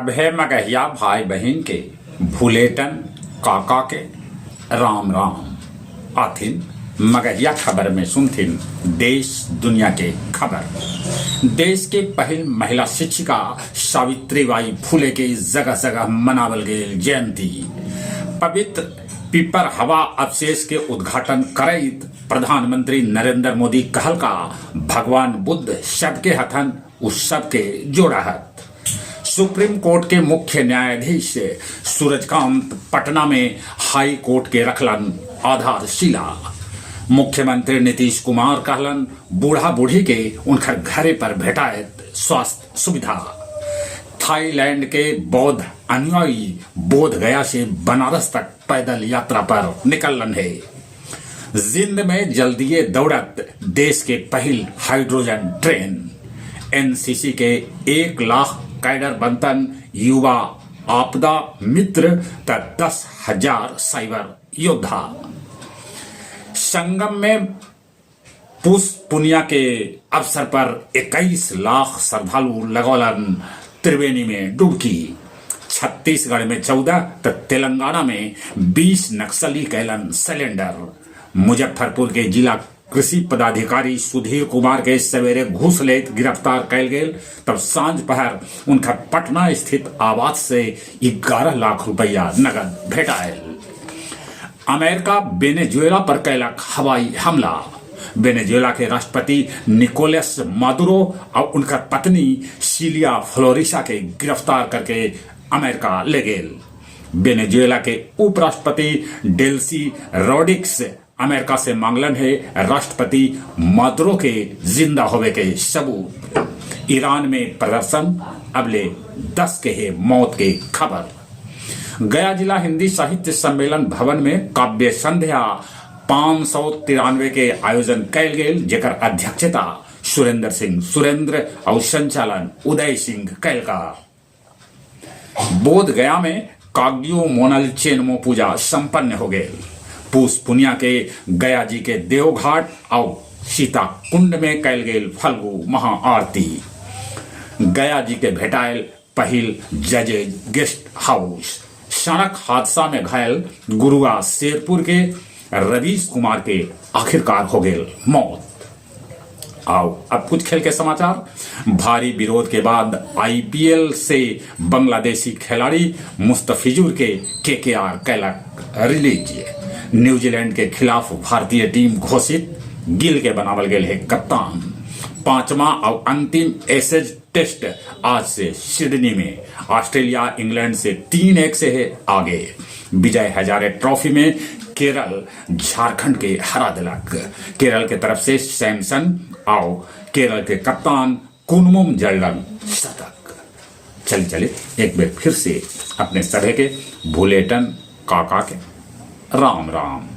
सभे मगहिया भाई बहिन के भुलेटन काका के राम राम। आथिन मगहिया खबर में सुनथिन देश दुनिया के खबर। देश के पहिल महिला शिक्षिका सावित्रीबाई फुले के जगह जगह मनावल गेल जयंती। पवित्र पीपर हवा अवशेष के उद्घाटन करैत प्रधानमंत्री नरेंद्र मोदी कहलका, भगवान बुद्ध सबके हथन उ सबके जोड़ा हत। सुप्रीम कोर्ट के मुख्य न्यायाधीश सूरजकांत पटना में हाई कोर्ट के रखलन आधारशिला। मुख्यमंत्री नीतीश कुमार कहलन, बूढ़ा बूढ़ी के उनकर घरे पर भेटायत स्वास्थ्य सुविधा। थाईलैंड के बौद्ध अनुयायी बोध गया से बनारस तक पैदल यात्रा पर निकलन है। जिंद में जल्दिए दौड़त देश के पहिल हाइड्रोजन ट्रेन। एनसीसी के 1 लाख कैडर बनतन युवा आपदा मित्र त 10,000 साइबर योद्धा। संगम में पुष पुनिया के अवसर पर 21 लाख श्रद्धालु लगौलन त्रिवेणी में डुबकी। छत्तीसगढ़ में 14 तो तेलंगाना में 20 नक्सली कैलन सिलेंडर। मुजफ्फरपुर के जिला कृषि पदाधिकारी सुधीर कुमार के सवेरे घूस लेत गिरफ्तार कैल गेल, तब सांझ पहर उनका पटना स्थित आवास से 11 लाख रुपया नगद भेटायल। अमेरिका वेनेजुएला पर कैलक हवाई हमला। वेनेजुएला के राष्ट्रपति निकोलस मादुरो और उनकर पत्नी सीलिया फ्लोरिसा के गिरफ्तार करके अमेरिका ले गेल। वेनेजुएला के उपराष्ट्रपति डेल्सी रोड्रिग्स अमेरिका से मांगलन है राष्ट्रपति मादुरो के जिंदा होवे के सबूत। ईरान में प्रदर्शन, अबले 10 के है मौत के खबर। गया जिला हिंदी साहित्य सम्मेलन भवन में काव्य संध्या 593 के आयोजन कैल गेल, जेकर अध्यक्षता सुरेंद्र सिंह सुरेंद्र और संचालन उदय सिंह कैलका। बोध गया में काग्यो मोनल चेनमो पूजा संपन्न हो गए। पूस पुनिया के गया जी के देवघाट और सीता कुंड में कैल गेल फल्गु महाआरती। गया जी के भेटायल पहिल जजेज गेस्ट हाउस। सड़क हादसा में घायल गुरुआ शेरपुर के रवीश कुमार के आखिरकार हो गए मौत। आओ, अब कुछ खेल के समाचार। भारी विरोध के बाद आईपीएल से बांग्लादेशी खिलाड़ी मुस्तफिजुर के केकेआर कैलक रिलीज। न्यूजीलैंड के खिलाफ भारतीय टीम घोषित, गिल के बनावल गेल है कप्तान। पांचवा और अंतिम एसेज टेस्ट आज से सिडनी में। ऑस्ट्रेलिया इंग्लैंड से 3-1 से है आगे। विजय हजारे ट्रॉफी में केरल झारखंड के हरा दिलक। केरल के तरफ से सैमसन और केरल के कप्तान कुनमुम जल्लन शतक। चले चले, एक बार फिर से अपने सभे के भुलेटन काका के राम राम।